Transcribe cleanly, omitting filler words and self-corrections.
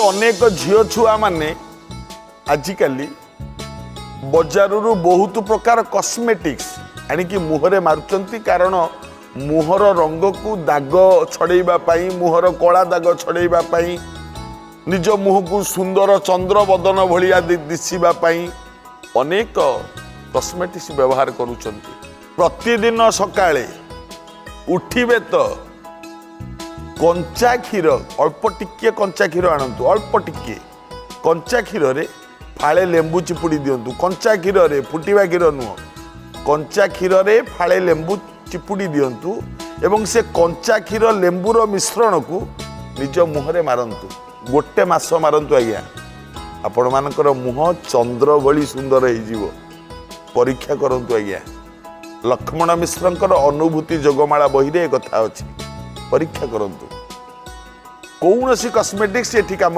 ଅନେକ ଝିଅ ଛୁଆମାନେ ଆଜିକାଲି ବଜାରରୁ ବହୁତ ପ୍ରକାର କସ୍ମେଟିକ୍ସ ଆଣିକି ମୁହଁରେ ମାରୁଛନ୍ତି, କାରଣ ମୁହଁର ରଙ୍ଗକୁ ଦାଗ ଛଡ଼େଇବା ପାଇଁ, ମୁହଁର କଳା ଦାଗ ଛଡ଼େଇବା ପାଇଁ, ନିଜ ମୁହଁକୁ ସୁନ୍ଦର ଚନ୍ଦ୍ରବଦନ ଭଳିଆ ଦିଶିବା ପାଇଁ ଅନେକ କସ୍ମେଟିକ୍ସ ବ୍ୟବହାର କରୁଛନ୍ତି। ପ୍ରତିଦିନ ସକାଳେ ଉଠିବେ ତ କଞ୍ଚା କ୍ଷୀର, ଅଳ୍ପ ଟିକିଏ କଞ୍ଚା କ୍ଷୀର ଆଣନ୍ତୁ। ଅଳ୍ପ ଟିକିଏ କଞ୍ଚା କ୍ଷୀରରେ ଫାଳେ ଲେମ୍ବୁ ଚିପୁଡ଼ି ଦିଅନ୍ତୁ। କଞ୍ଚା କ୍ଷୀରରେ, ଫୁଟିବା କ୍ଷୀର ନୁହଁ, କଞ୍ଚା କ୍ଷୀରରେ ଫାଳେ ଲେମ୍ବୁ ଚିପୁଡ଼ି ଦିଅନ୍ତୁ ଏବଂ ସେ କଞ୍ଚା କ୍ଷୀର ଲେମ୍ବୁର ମିଶ୍ରଣକୁ ନିଜ ମୁହଁରେ ମାରନ୍ତୁ। ଗୋଟେ ମାସ ମାରନ୍ତୁ ଆଜ୍ଞା, ଆପଣମାନଙ୍କର ମୁହଁ ଚନ୍ଦ୍ର ଭଳି ସୁନ୍ଦର ହେଇଯିବ। ପରୀକ୍ଷା କରନ୍ତୁ ଆଜ୍ଞା। ଲକ୍ଷ୍ମଣ ମିଶ୍ରଙ୍କର ଅନୁଭୂତି ଯୋଗମାଳା ବହିରେ ଏ କଥା ଅଛି। ପରୀକ୍ଷା କରନ୍ତୁ। କୌଣସି କସ୍ମେଟିକ୍ସ ଏଠି କାମ